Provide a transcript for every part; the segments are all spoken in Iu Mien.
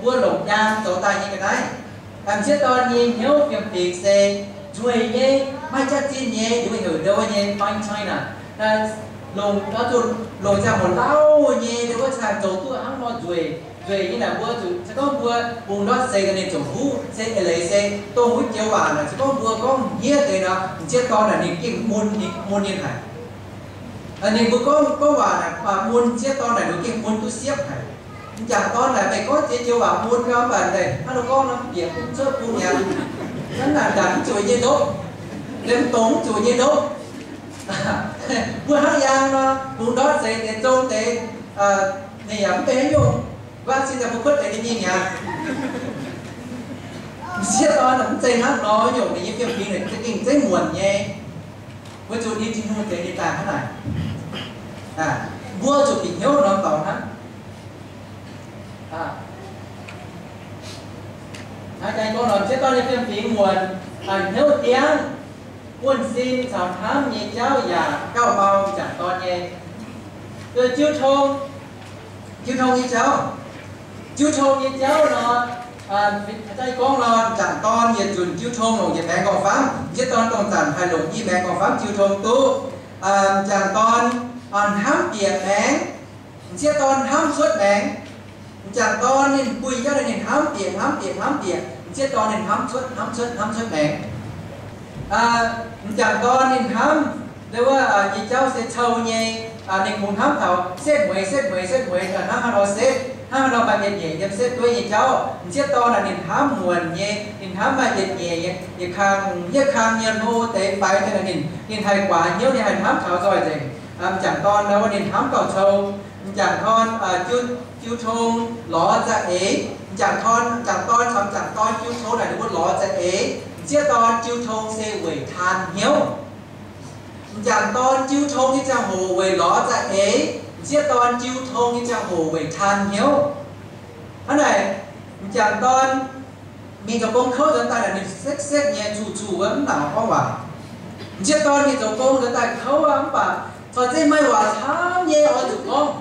Mbuo longc jaang zoux daaih nyei ga'naaiv. M'sieqv dorn nyei hnyouv fiem-fingx se nzueic nyei, maaih jaax-zinh nyei, nduov heuc nduov nyei fine china. Longc, zuqc longc ziangh hoc lauh nyei, nduov cingx zoux duqv hnangv nor nzueic. Nzueic nyei naaic mbuo zuqc, se gorngv mbuo bungx ndortv seix daaih ninh ziouc huv, se eix leiz se dongh wuov joux waac naaic, se gorngv mbuo gorngv hniev deix nor, m'sieqv dorn naaic ninh gengh mun, ninh mun ninh haic. Ninh mbuo gorngv, gorngv waac naaic, mun m'sieqv dorn naaic ninh gengh mun duqv siepv haic. M'jangc dorn naaic meih gorngv ziex joux waac mun gau mv baac deix hnangv nor gorngv nor bieqc bung cuotv bung mi'aqv. Hnangv naaic daaih mv zuqc nyei ndopv, liemh dongz mv zuqc nyei ndopv. Mbuo hnangv yangh nor, bungx ndortv seix deix zong deix, ninh yaac mv bei haaix nyungc, mbuo cingx daaih mbuo kuotv deix ninh nyei mi'aqv. M'sieqv dorn mv zeiz hnangv nor nyungc, ninh nyei fiem-fingx naaic za'gengh zeiv muonc nyei. Weic zuqc ninh Tin-Hungh tengx ninh daaih hnangv naaic. Mbuo zuqc bieqc hnyouv norm dorngx hnangv. Hnangv jang gorngv nor, m'sieqv dorn nyei fiem-fingx muonc, hnyouv diangv, buonv-sin caux hnamv nyei jauv yaac gauh mau m'jangc dorn nyei. Jiu tong, jiu tong nyei jauv, jiu tong nyei jauv nor, ih gorngv nor, m'jangc dorn yietc nzunc jiu tong longc yietc maengx gorngv-famv. M'sieqv dorn dongh zanc haih longc i maengx gorngv-famv jiu tong duqv. M'jangc dorn hnamv bieqc maengx, m'sieqv dorn hnamv cuotv maengx. M'jangc dorn ninh buih jauv naaic ninh hnamv bieqc, hnamv bieqc, hnamv bieqc. M'sieqv dorn ninh hnamv cuotv, hnamv cuotv, hnamv cuotv maengx. M'jangc dorn ninh hnamv, ndo wuov, nyei jauv se cou nyei, ninh kungx hnamv taux setv mueiz, setv mueiz, setv mueiz, hnangv haaix nor setv, hnangv haaix nor maaih mienh nyeic yiem setv dueiv nyei jauv. M'sieqv dorn naaic ninh hnamv muonc nyei, ninh hnamv maaih mienh nyeic nyei, yietc kang, yietc kang nyei hlo deix faix deix naaic ninh, ninh haih guaax hnyouv, ninh haih hnamv taux nzoih nzengc. M'jangc dorn ndo wuov ninh hnamv gauh cou. M'jangc dorn jiu, jiu tong lorz za'eix. M'jangc dorn, m'jangc dorn caux m'jangc dorn jiu tong naaic ninh mbuo lorz za'eix. M'sieqv dorn jiu tong se weic taan hnyouv. M'jangc dorn jiu tong nyei ziangh hoc weic lorz za'eix. M'sieqv dorn jiu tong nyei ziangh hoc weic taan hnyouv. Hnangv naaic, m'jangc dorn mingh zoux gong kouv nzuonx daaih naaic ninh sekv-sekv nyei, zuqc zuqc wuov mv nangc gorngv waac. M'sieqv dorn mingh zoux gong nzuonx daaih kouv aqv, mv baac corc zeiv maaih waac camv nyei oix zuqc gorngv.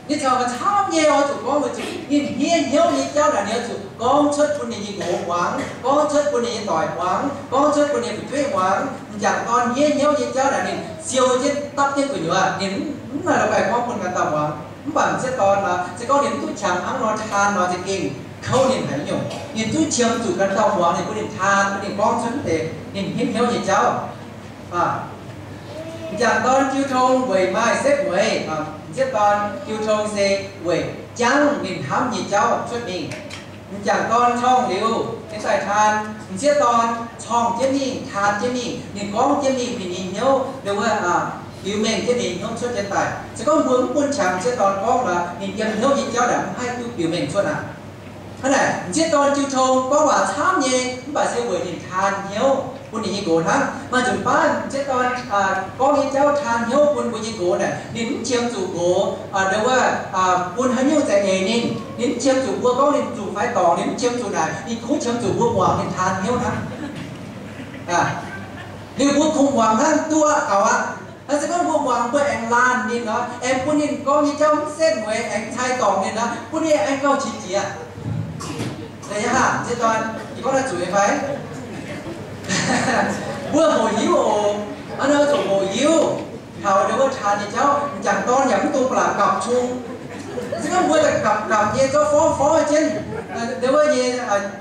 Ninh corc maaih camv nyei oix zuqc gorngv, weic zuqc ninh hniev hnyouv nyei jauv naaic ninh oix zuqc gorngv cuotv bun ninh nyei nqox muangx, gorngv cuotv bun ninh nyei doic muangx, gorngv cuotv bun ninh fu'jueiv muangx. M'jangc dorn hniev hnyouv nyei jauv naaic ninh siou jienv dapv jienv gu'nyuoz, ninh mv maaih la'guaih gorngv bun ganh dauh muangx. Mv baac m'sieqv dorn nor, se gorngv ninh mv duqv qangx hnangv nor taan nor, za'gengh kouv ninh haic nyungc. Ninh duqv qiemx zuqc ganh dauh muangx, ninh bun ninh taan, bun ninh gorngv cuotv deix ninh hniev hnyouv nyei jauv. M'jangc dorn jiu tong weic maaih setv mueiz. M'sieqv dorn jiu tong se weic jangv ninh hnamv nyei jauv cuotv mingh. M'jangc dorn corngh liuz, ninh daaih taan. M'sieqv dorn corngh jienv mingh, taan jienv mingh, ninh gorngv jienv mingh ninh nyei hnyouv, ndo wuov, biux mengh jienv ninh nyei hnyouv cuotv jienv daaih. Se gorngv mbuo mv bun qangx m'sieqv dorn gorngv nor, ninh yiem hnyouv nyei jauv naaic mv haih duqv biux mengh cuotv aqv. Hnangv naaic, m'sieqv dorn jiu tong gorngv waac camv nyei, mv baac se weic ninh taan hnyouv bun ninh nyei nqox hnangv. Maaih nzunc baav m'sieqv dorn gorngv nyei jauv taan hnyouv bun mbuo nyei nqox naaic, ninh mv qiemx zuqc nqox, ndo wuov, bun haaix nyungc za'eix ninh. Ninh mv qiemx zuqc mbuo gorngv ninh zuqc fai dorngc, ninh mv qiemx zuqc naaic, ninh kungx qiemx zuqc mbuo muangx ninh taan hnyouv hnangv. Liuz mbuo kungx muangx hnangv duqv aqv, gaux aqv. Hnangv se gorngv mbuo muangx mbuo aengx laanh ninh nor, aengx bun ninh gorngv nyei jauv mv setv mueiz, aengx cai dorngc ninh nor, bun ninh aengx gauh qiex jiez. M'sieqv dorn, yie gorngv naaiv zuqc nyei fai? Mbuo hoqc hiuv oc. Hnangv naaiv zuqc hoqc hiuv. Taux ndo wuov taan nyei jauv, m'jangc dorn yaac mv dungx ba'laqc gapv cung. Se gorngv mbuo daaih gapv gapv nyei, zorqv forv forv jienv, ndo wuov nyei,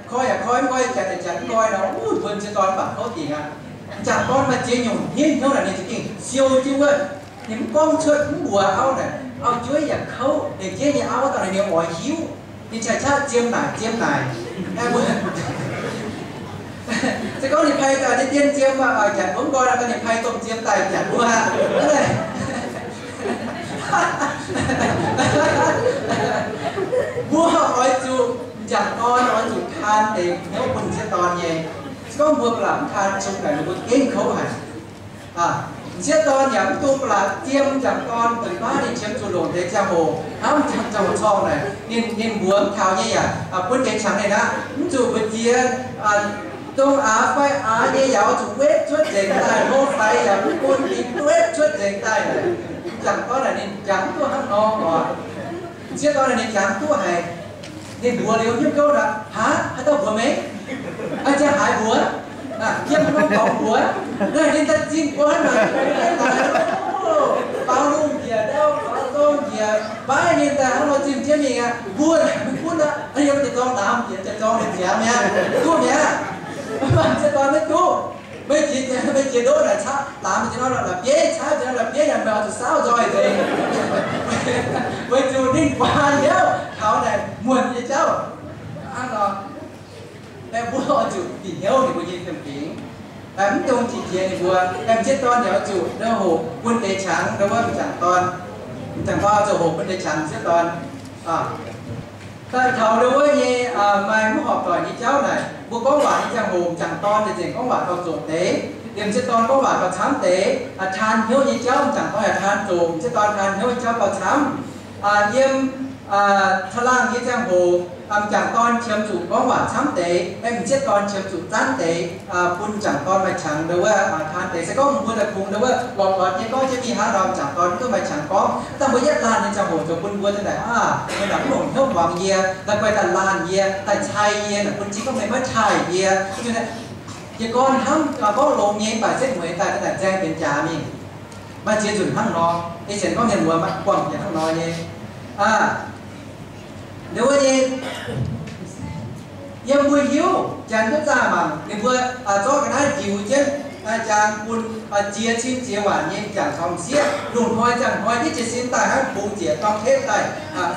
koi yaac koi mv nqoi, janx yaac janx mv nqoi nor, wuov, mbuo m'sieqv dorn mv baac kouv dingc aqv. M'jangc dorn maaih ziex nyungc hniev hnyouv naaic ninh za'gengh siou jienv wuov, ninh mv gorngv cuotv mv mbuox auv naaic, auv-jueiv yaac kouv, ninh jeiv nyei auv dauh naaic ninh oix hiuv, ninh cai qaqv ziem naaic ziem naaic. Se gorngv ninh pai daaih dien ziem, janx mbuo mv nqoi nor, ninh pai domh ziem daaih janx mbuo aqv. Mbuo oix zuqc, m'jangc dorn oix zuqc taan deix hnyouv bun m'sieqv dorn nyei. Se gorngv mbuo ba'laqc mv taan cung naaic, ninh mbuo gengh kouv haic. M'sieqv dorn yaac mv dungx ba'laqc ziem m'jangc dorn, dongh baav ninh qiemx zuqc longc deix ziangh hoc, hnamv ziangh hoc corngh naaic, ninh, ninh mbuox mv taux nyei yaac bun deix qangx ninh aqv. Mv zuqc mbu'ziex dongh aax fai aax nyei yaac oix zuqc wetv cuotv nzengc daaih, hlo faix yaac mv bun ninh wetv cuotv nzengc daaih. M'jangc dorn naaic ninh jangx duqv hnangv nor oc. M'sieqv dorn naaic ninh jangx duqv haic. Ninh mbuox liuz hnyouv gouv aqv, Haaix, haaix dauh mbuox meih? Haaix ziangh haaix mbuox? Yiem norm dorngx mbuox. Naaiv ninh daaih zingh buo hnangv naaic, faaux lungh njiec ndau, faaux zorng njiec, baav ninh daaih hnangv nor zingh jienv mingh aqv. Mbuo naaic maiv gunv aqv, yiem deix zorng ndaamv njiec, deix zorng ninh ziangx mi'aqv, duqv mi'aqv. Mv baac m'sieqv dorn maiv duqv. Meih jiex, meih jiex ndoqv naaic caqv, laamz meih jiex nor la'bieiv, caqv jiex nor la'bieiv, yaac meih oix zuqc saauv nzoih nzengc. Weic zuqc ninh guaan hnyouv taux naaic muonc nyei jauv hnangv nor. Aengx mbuo oix zuqc bieqc hnyouv ninh mbuo nyei fiem-fingx. Aengx mv dungx jiex jiex ninh mbuo. Aengx m'sieqv dorn yaac oix zuqc ndau hoc bun deix qangx ndau wuov m'jangc dorn. M'jangc dorn oix zuqc hoqc bun deix qangx m'sieqv dorn. Daaih taux ndau wuov nyei maaih mv horpc doic nyei jauv naaic, mbuo gorngv waac nyei ziangh hoc m'jangc dorn deix nzengc gorngv waac gauh zoqc deix. Liemh m'sieqv dorn gorngv waac gauh camv deix. Taan hnyouv nyei jauv m'jangc dorn yaac taan zoqc, m'sieqv dorn taan hnyouv nyei jauv gauh camv. Yiem caangh laangh nyei ziangh hoc m'jangc dorn qiemx zuqc gorngv waac camv deix, m'sieqv dorn qiemx zuqc zanv deix, bun m'jangc dorn maaih qangx ndau wuov taan deix. Se gorngv mbuo daaih kungx ndau wuov lorz lorz nyei gorngv jienv mingh hnangv nor, m'jangc dorn mv duqv maaih qangx gorngv. Daaih mbuo yietv laanh nyei ziangh hoc zoux bun mbuo daaih aav, meih naaic mv longc hnyouv muangx yie, la'guaih daaih laanh yie, daaih cai yie, bun cing gorngv meih maiv taaih yie. Jiez gorn hnamv gorngv longx nyei, mv baac setv mueiz daaih daaih nzaeng benx jaax mingh. Maaih ziex nzunc hnangv nor, ei sienx gorngv mienh muoz maiv buangh jiex hnangv nor nyei. Ndau wuov nyei, yiem mbuo hiuv, janx duqv zaah mangc ninh mbuo zorqv ga'naaiv ndiux jienv, jangx bun ziex cin ziex waanc nyei m'jangc caux m'sieqv. Lungh hnoi ziangh hnoi diqv jiez sin daaih hnangv bungx ziec dorng tepv daaih,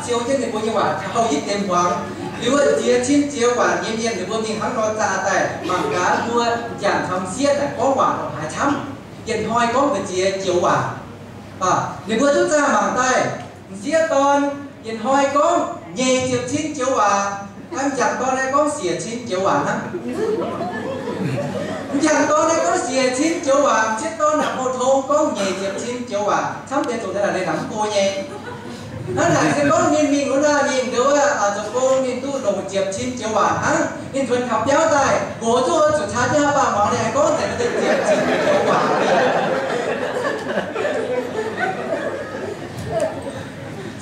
siou jienv ninh mbuo nyei waac taux hitv deix hmuangx. Liuz wuov ziex cin ziex waanc nyei mienh ninh mbuo mingh hnangv nor zaah daaih mangc gaax mbuo m'jangc caux m'sieqv naaic gorngv waac longc haaix camv. Yietc hnoi gorngv ga'ziex joux waac. Ninh mbuo duqv zaah mangc daaih, m'sieqv dorn yietc hnoi gorngv nyeic ziepc cin joux waac. M'jangc dorn naaiv gorngv siec cin joux waac hnangv. M'jangc dorn naaiv gorngv siec cin joux waac, m'sieqv dorn naaic pou-tong gorngv nyeic ziepc cin joux waac, camv deix zuqc daaih naaic leih namv go nyei. Hnangv naaic se gorngv ninh mingh wuov nor, ninh ndau wuov zoux gong ninh duqv longc ziepc cin joux waac hnangv. Ninh tuonx kaux biauv daaih, nqox zuqc zuqc caa jienv haaix baac muangx ninh haih gorngv deix ziepc cin joux waac.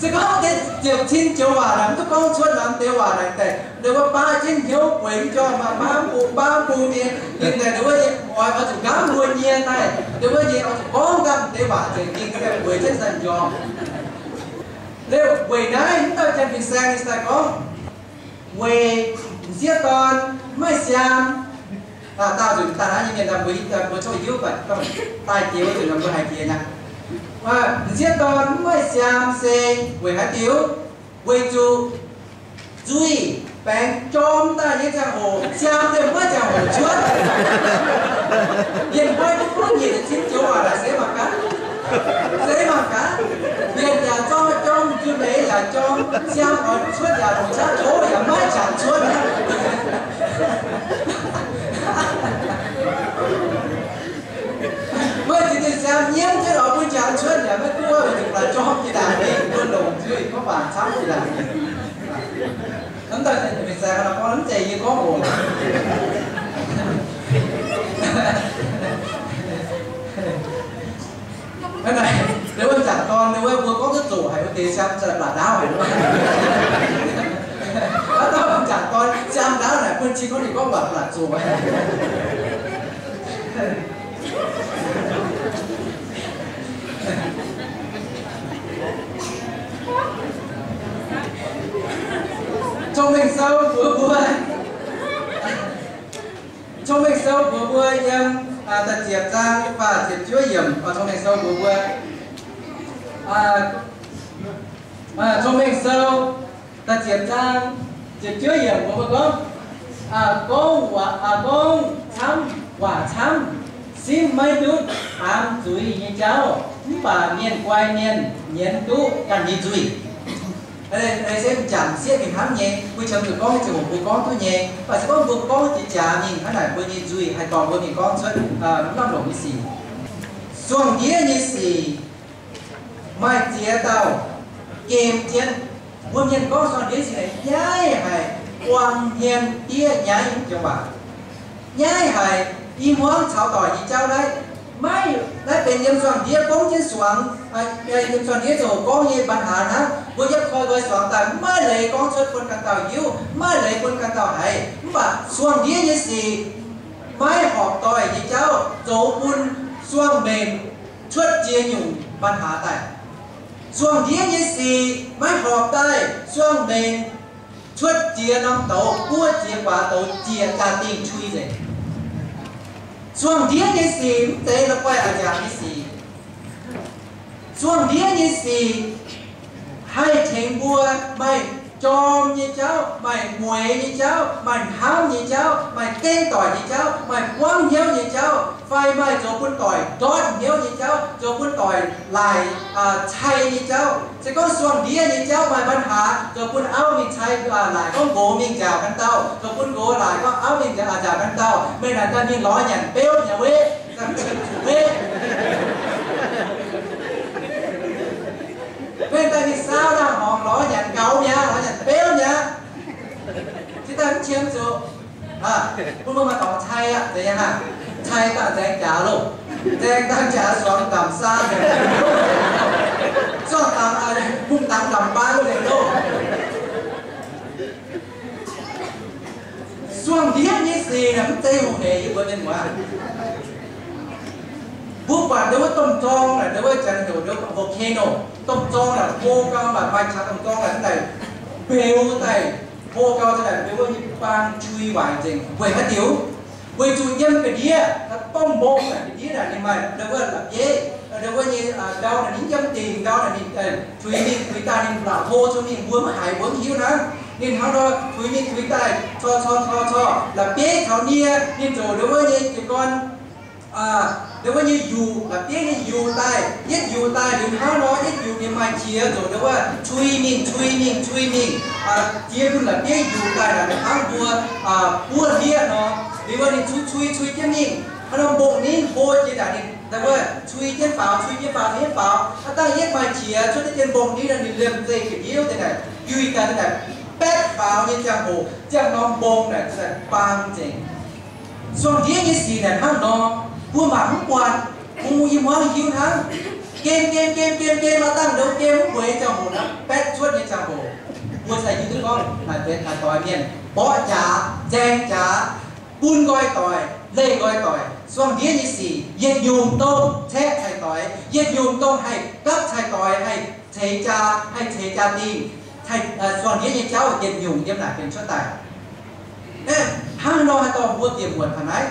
Se gorngv deix ziepc cin joux waac naaic mv duqv gorngv cuotv namx deix waac naaic daaih, ndau wuov baav jienv hnyouv bueix m'jormh maaih baamv bung baamv bung nyei, ninh daaih ndau wuov nyei oix oix zuqc nqaamv mbuo nyei daaih, ndau wuov nyei oix zuqc gorngv nqaamv deix waac nzengc, ninh daaih bueix jienv daaih m'jormh. Liuz weic naaiv mv dauh janx-fin-saeng ninh daaih gorngv, weic m'sieqv dorn maiv siaam. Daauh nzunc daaih naaiv nyei mienh daaih mbuo hiuv, mbuo coqv hiuv, daaih jiex wuov nzunc mbuo haiz jiex naaic, m'sieqv dorn maiv siaam se weic haaix diuc? Weic zuqc nzuih baengx jorm daaih nyei ziangh hoc, siaam liemh wuov ziangh hoc cuotv. Yietc hnoi duqv gorngv nyic ziepc cin joux waac naaic se mangc gaax, se mangc gaax. Mienh yaac jorm, jorm nzuih meix yaac jorm, siaam oix cuotv yaac longc qaqv tov yaac maiv jangx cuotv. Maiv ziex diuh siaam nyiemv jienv oix bun jangx cuotv yaac maiv duqv, weic zuqc laaix jorm jiex ndaangc mingh, bun longc nzuih gorngv waac camv jiex ndaangc mingh. Mv daaih mienh saeng nor gorngv mv zeiz yie gorngv oc. Hnangv naaic, deix wuov m'jangc dorn, deix wuov mbuo gorngv duqv zoqc haic, wuov deix siaam za'gengh blatc ndaauv haic. Hnangv dauh m'jangc dorn siaam ndaauv naaic, bun cing gorngv ninh gorngv waac blatc zoqc haic. Cong-Mengh Sou mbuox mbuo, Cong-Mengh Sou mbuox mbuo yiem da'ziepc zaang faah ziepc juov yiemc, Cong-Mengh Sou mbuox mbuo, Cong-Mengh Sou da'ziepc zaang ziepc juov yiemc mbuox mbuo gorngv, gorngv waac, gorngv camv, waac camv, simv maiv ndutv, baamz zuiz nyei jauv, mv baac mienh guai mienh nyienz duqv ganh nyei nzuih. Se m'jangc sieqv mingh hnamv nyei, mbuo qiemx zuqc gorngv ziangh hoc mbuo gorngv duqv nyei. Mv baac se gorngv mbuo gorngv jiex jaax mingh hnangv naaic, mbuo nyei nzuih haih dorh mbuo mingh gorngv cuotv mv lamh longc nyei sic. Suangx ndiev nyei sic maaih ziex dauh gemh jienv. Mbuo mienh gorngv suangx ndiev sic naaic, nyaiv haic, buang hmien diev nyaiv joux waac. Nyaiv haic, i hmuangv caux doic nyei jauv naaiv. Maiv, naaiv benx yiem zuangh ndiev gorngv jienv suangx, yiem zuangh ndiev zoux gorngv nyei ปัญหา hnangv. Mbuo yietv koi nqoi suangx daaih maiv maaih leiz gorngv cuotv bun ganh dauh hiuv, maiv maaih leiz bun ganh dauh haiz. Mv baac zuangh ndiev nyei sic maiv horpc doic nyei jauv zoux bun zuangh mengh cuotv ziex nyungc ปัญหา daaih. Zuangh ndiev nyei sic maiv horpc daaih zuangh mengh cuotv ziex norm douz, buov ziex guaax douz, ziex jaa-dingh tui nzengc. Zuangh ndiev nyei sic mv zeiz la'guaih a'nziaauc nyei sic. Zuangh ndiev nyei sic haih tengx mbuo maaih jorm nyei jauv, maaih mueix nyei jauv, maaih hnamv nyei jauv, maaih gengh doic nyei jauv, maaih buangv hnyouv nyei jauv, fai maaih zoux bun doic ndortv hnyouv nyei jauv, zoux bun doic laaic cai nyei jauv. Se gorngv zuangh ndiev nyei jauv maaih ปัญหา zoux bun auv mingh cai, laaic gorngv nqox mingh nziaauc ganh dauh, zoux bun nqox laaic gorngv auv mingh nziaauc ganh dauh, meih naaic daaih mingh lorz nyanc beuv nyei weqv, weqv, meih daaih mingh saauv daaih horngc lorz nyanc gaux mi'aqv, lorz nyanc beuv mi'aqv. Jiex daaih mv qiemx zuqc, bun mbuo maaih dorngx cai aqv, zeiz nyei hnangv. Cai daaih nzaeng jaax loh, nzaeng dangh jaax suangx damc saa, zorqv dangx, bung dangx ndamc baan nzengc loh. Zuangh ndiev nyei sic naaic mv zeiz hungh hec yie mbuo mienh muoz. Mbuo buatc ndau wuov domh zorng naaic, ndau wuov janx heuc ndau volcano. Domh zorng naaic hlo gau, maaih maaih qaqv domh zorng naaic mv daaih mbeux daaih hlo gau, daaih mbeux wuov nyei baang cui waaic nzengc. Weic haaix diuc? Weic zuqc yiem ga'ndiev, domh mbong naaic ga'ndiev naaic ninh maaih ndau wuov la'bieiv, ndau wuov nyei ndau naaic ninh yiem dingc ndau naaic ninh tuix mingh tuix daaih ninh la'hlo cuotv mingh, mbuo maiv haiz mbuo mv hiuv hnangv. Ninh hnangv nor tuix mingh tuix daaih, corc corc corc corc, la'bieiv taux nie ninh ziouc ndau wuov nyei jiez gorn, ndau wuov nyei yuqc, la'bieiv nyei yuqc daaih, yietv yuqc daaih liuz hnangv nor, yietv yuqc ninh maaih qiex ziouc ndau wuov cui mingh cui mingh cui mingh, jiex bun la'bieiv yuqc daaih naaic hnangv mbuo buov ndiev nor, liuz wuov ninh cui cui cui jienv mingh, hnangv nor mbong-ningv hlo jiex daaih ninh ndau wuov cui jienv faaux, cui jienv faaux, cui jienv faaux, hnangv dangh yietv maaih qiex cuotv jienv mbong-ningv nor ninh liemh zeih ga'ndiev daaih naaic, yuih daaih daaih, baetv faaux nyei ziangh hoc, ziangh norm mbong naaic daaih baang nzengc. Zuangh ndiev nyei sic naaic hnangv nor, mbuo mangc mv buatc, kungx yie hmuangv hiuv hnangv. Gem gem gem gem gem, maaih dangh ndoqv gem mv bueix ziangh hoc naaic, baetv cuotv nyei ziangh hoc, mbuo cingx hiuv duqv gorngv naaic benx naaic doix mienh mborqv jaax, nzaeng jaax, bun nqoi doic, leih nqoi doic. Zuangh ndiev nyei sic yietc nyungc dongh caeqv cai-doix, yietc nyungc dongh haih gapv cai-doix, haih ceix jaa, haih ceix jaa-dingh, zuangh ndiev nyei jauv yietc nyungc yiem naaic benx cuotv daaih. Hnangv nor haaix dauh mbuo bieqc muonc taux naaiv?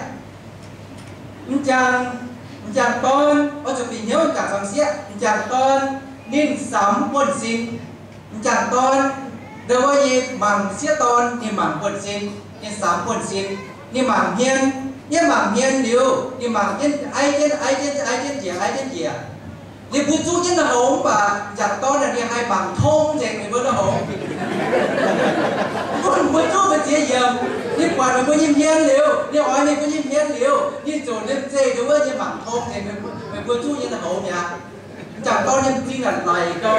M'jangc, m'jangc dorn, oix zuqc bieqc hnyouv m'jangc dorn sieqv. M'jangc dorn ninh samx buonv-sin. M'jangc dorn, ndau wuov nyei mangc sieqv dorn, ninh mangc buonv-sin, ninh samx buonv-sin, ninh mangc hmien. Yietv mangc hmien liuz, ninh mangc jienv aiv jienv aiv jienv aiv jienv njiec aiv jienv njiec. Ninh mbuo zuqv jienv naaiv hngongx mv baac m'jangc dorn naaic ninh haih mangc tong nzengc ninh mbuo naaiv hngongx. Bun mbuo zuqv mbuo ziex yiemc, ninh buatc ninh mbuo nyei hmien liuz, ninh oix ninh mbuo nyei hmien liuz, ninh ziouc liemh zeih ndau wuov nyei mangc tong nzengc meih mbuo zuqv nyei naaiv hngongx mi'aqv. M'jangc dorn nyei m'zing naaic laic gau.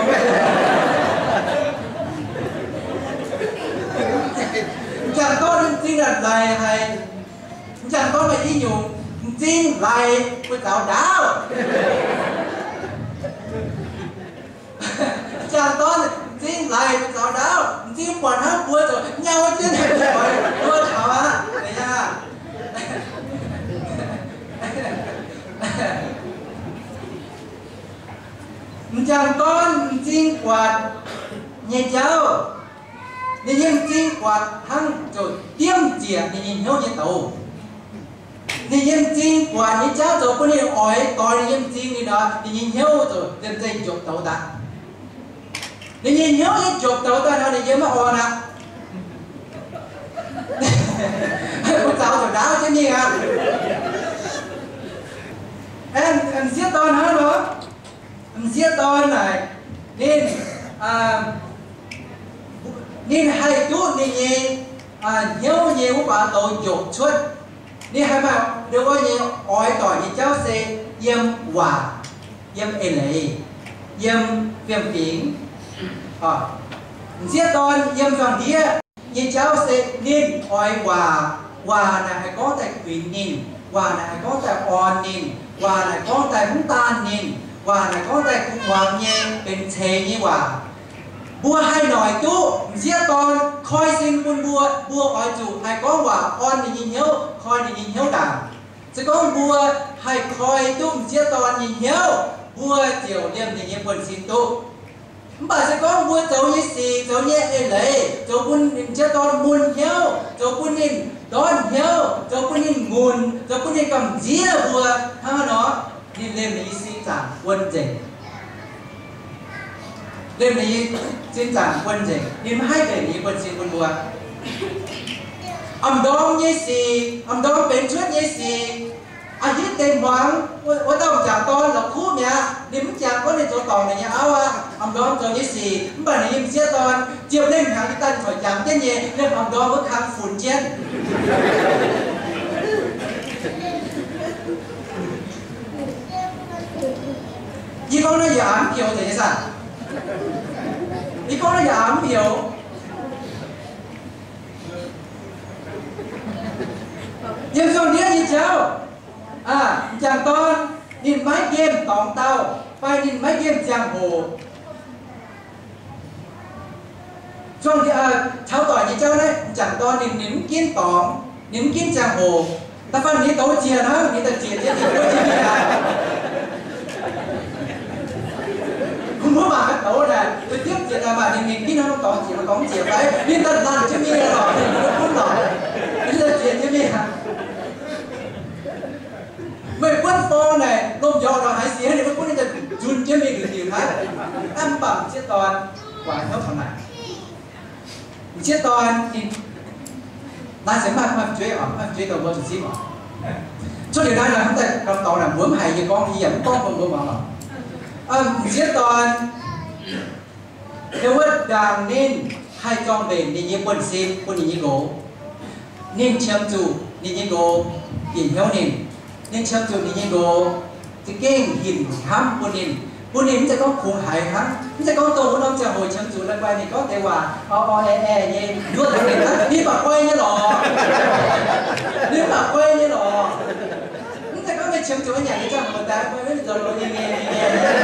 M'jangc dorn nyei m'zing naaic laic haic. M'jangc dorn maaih i nyungc m'zing laic buoz-zaux ndaauv. M'jangc dorn m'zing laic buoz-zaux ndaauv, m'zing buatc hnangv buoz zuqc nyau jienv buoz taux aqv. M'jangc dorn m'zing buatc nyei jauv, ninh nyei m'zing buatc hnangv ziouc diemv ziec ninh nyei hnyouv nyei douz. Ninh nyei m'zing buatc nyei jauv zoux bun ninh oix doix ninh nyei m'zing, ninh nor ninh nyei hnyouv ziouc liemh zeih njopc douz daaih. Ninh nyei hnyouv nyei njopc douz daaih nor ninh yiem maiv orn aqv. Buoz-zaux ziouc ndaauv jienv mingh aqv. Aeqv, m'sieqv dorn hnangv nor, m'sieqv dorn naaic, ninh, ninh haih duqv ninh nyei hnyouv nyei wuov baac douz njopc cuotv. Ninh haih maaih ndau wuov nyei oix doic nyei jauv se yiem waac, yiem eix leiz, yiem fiem-fingx. M'sieqv dorn yiem zuangh ndiev nyei jauv se ninh oix waac. Waac naaic haih gorngv daaih kuinx ninh. Waac naaic haih gorngv daaih orn ninh. Waac naaic gorngv daaih mv daanh ninh, waac naaic gorngv daaih kuv muangx nyei, benx ceix nyei waac. Mbuo haih noic duqv m'sieqv dorn koi sin bun mbuo, mbuo oix zuqc haih gorngv waac orn ninh nyei hnyouv, koi ninh nyei hnyouv ndaangc. Se gorngv mbuo haih koi duqv m'sieqv dorn nyei hnyouv, mbuo ziouc liemh ninh nyei buonv-sin duqv. Mv baac se gorngv mbuo zoux nyei sic, zoux nyei eix leiz, zoux bun m'sieqv dorn mun hnyouv, zoux bun ninh ndortv hnyouv, zoux bun ninh ngunc, zoux bun ninh gamh nziev mbuo, hnangv nor, ninh liemh ninh nyei sin zaangc buonv nzengc. Liemh ninh nyei sin zaangc buonv nzengc, ninh maiv haih benx ninh nyei buonv-sin bun mbuo. Am ndorm nyei sic, am ndorm benx cuotv nyei sic, a'hitv deix hmuangx, wuov dauh m'jangc dorn la'kuqv mi'aqv. Ninh mv jangx gorngv ninh zoux dorngc ninh nyei auv aqv. Am ndorm zoux nyei sic, mv baac ninh nyei m'sieqv dorn ziepc lengh hnyangx jiex daaih hoic jangx jienv nyei, liemh am ndorm wuov kang funx jienv. Yie gorngv naaiv yaac mv pioux nzengc nyei saah? Yie gorngv naaiv yaac mv pioux. Yiem zuangx ndiev nyei jauv, m'jangc dorn ninh maiv nqemh dorngx dauh, fai ninh maiv nqemh ziangh hoc. Zuangx, caux doic nyei jauv naaiv, m'jangc dorn ninh, ninh mv ginv dorngx, ninh mv ginv ziangh hoc. Da'faanh ninh douz ziec hnangv, ninh daaih ziec jienv ninh wuov jienv mingh aqv. Mbuo mangc gaax douz naaic, douz diemv ziec naaic, mv baac ninh mingh ginv hnangv dorngx ziec, dorngx ziec fai ninh daaih laanh jienv mingh lorqc, ninh mv gunv lorqc, ninh daaih ziec jienv mingh aqv. Meih buonv forng naaic, lomh njoux nor haiz sic, ninh mv gunv, ninh daaih nzunh jienv mingh diuc diuc hnangv. Mv baac m'sieqv dorn guangc hnyouv taux naaic. M'sieqv dorn, naaiv se maaih, maaih fu'jueiv oc, maaih fu'jueiv dorh mbuo zuqc simv oc. Cuotv liuz naaiv nor, mv daaih gamh dorngx naaic, mbuo mv haiz yie gorngv, yie yaac mv gorngv bun mbuo muangx oc. M'sieqv dorn, yiem wuov ndaangc ninh haih zorng-mbenc ninh nyei buonv-sin bun ninh nyei nqox. Ninh qiemx zuqc ninh nyei nqox bieqc hnyouv ninh. Ninh qiemx zuqc ninh nyei nqox za'gengh hinc hnamv bun ninh, bun ninh mv zeiz gorngv kungx haiz hnangv, mv zeiz gorngv dongh wuov norm ziangh hoc qiemx zuqc la'guaih ninh gorngv deix waac o o ae ae nyei nduov taux ninh hnangv. Ninh mv baac guai nyei lorqc. Ninh mv baac guai nyei lorqc. Mv zeiz gorngv meih qiemx zuqc nyanc nyei ziangh hoc daaih guai mv zoux loz nyei nyei nyei.